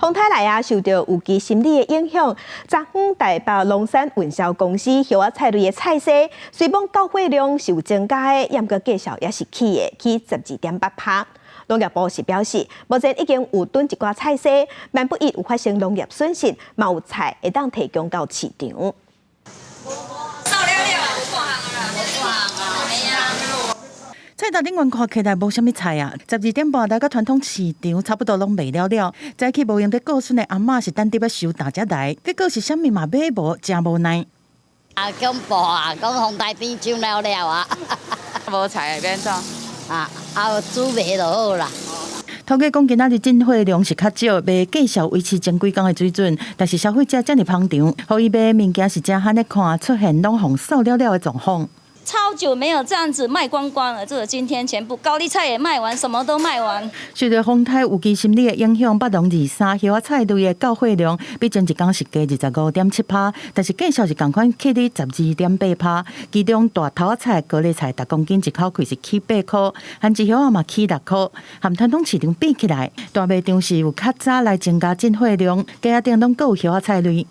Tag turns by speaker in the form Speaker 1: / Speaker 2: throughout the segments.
Speaker 1: 風颱來啊，受著預期心理的影響，昨昏台北龍山運銷公司葉仔菜類的菜市，雖罔到貨量是有增加的，毋過價數也是起的，起12.8%。農業部是表示，目前已經有囤一寡菜蔬，萬不一有發生農業損失，嘛有菜會當提供到市場。
Speaker 2: 菜頭頂懸看起來無啥物菜啊，12點半來佮傳統市場差不多攏賣了了。早起無閒佇顧孫的阿嬤是等佇欲收大才來，結果是啥物嘛買無，誠無奈。
Speaker 3: 啊，恐怖啊！講風台邊搶了了啊！
Speaker 4: 無菜欲按怎？
Speaker 3: 啊啊，煮賣就好啦。
Speaker 2: 統計講今仔日進貨量是較少，賣價數維持前幾工的水準，但是消費者遮爾捧場，予伊買物件是誠罕咧看出現攏予掃了了的狀況。
Speaker 5: 超久沒有這樣子賣光光了，這個今天全部高麗菜也賣完，什麼都賣完。
Speaker 2: 受著風颱預期心理的影響，北農二三葉仔菜類的到貨量比前一工是加25.7%，但是價數是仝款起佇12.8%。其中大頭仔菜、高麗菜，逐公斤一口氣是起8箍，番薯葉仔嘛起6箍。和傳統市場比起來，大賣場是有較早來增加進貨量，架仔頂攏閣有葉仔菜類。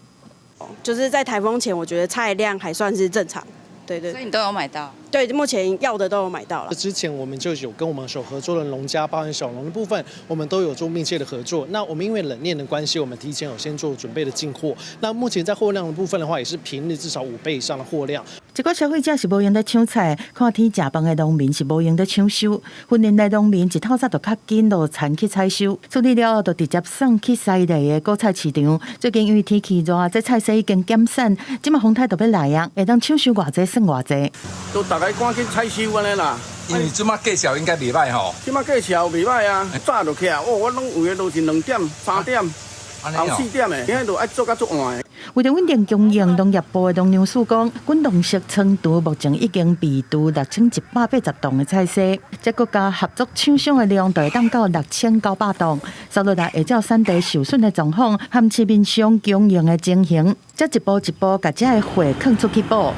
Speaker 6: 就是在颱風前，我覺得菜量還算是正常。對對，
Speaker 4: 所以你都有買到？
Speaker 6: 對，目前要的都有買到了。
Speaker 7: 之前我們就有跟我們所合作的農家，包含小農的部分，我們都有做密切的合作。那我們因為冷鏈的關係，我們提前有先做準備的進貨。那目前在貨量的部分的話，也是平日至少5倍以上的貨量。
Speaker 2: 一寡消費者是無閒咧搶菜，看天食飯的農民是無閒咧搶收。訓練的農民一透早就較緊落田去採收，處理了後就直接送去西麗的果菜市場。最近因為天氣熱，這菜市已經減產，這馬風颱就欲來啊，會當搶收偌濟算偌濟。
Speaker 8: 都逐家趕緊採收按呢啦。
Speaker 9: 因為這馬價數應該袂䆀吼。
Speaker 8: 這馬價數袂䆀啊，早就起來，哦，我攏有的都是2點、3點、後4點的，今仔就愛做甲足晚的。
Speaker 2: 為著穩定供應，農業部的農糧署講，滾動式倉儲目前已經備儲6180棟的菜蔬，這閣加合作廠商的量，就會當到6900棟。接落來會照產地受損的狀況，和市面上供應的情形，才一步一步共這个貨囥出去補。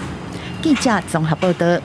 Speaker 2: 記者綜合報導。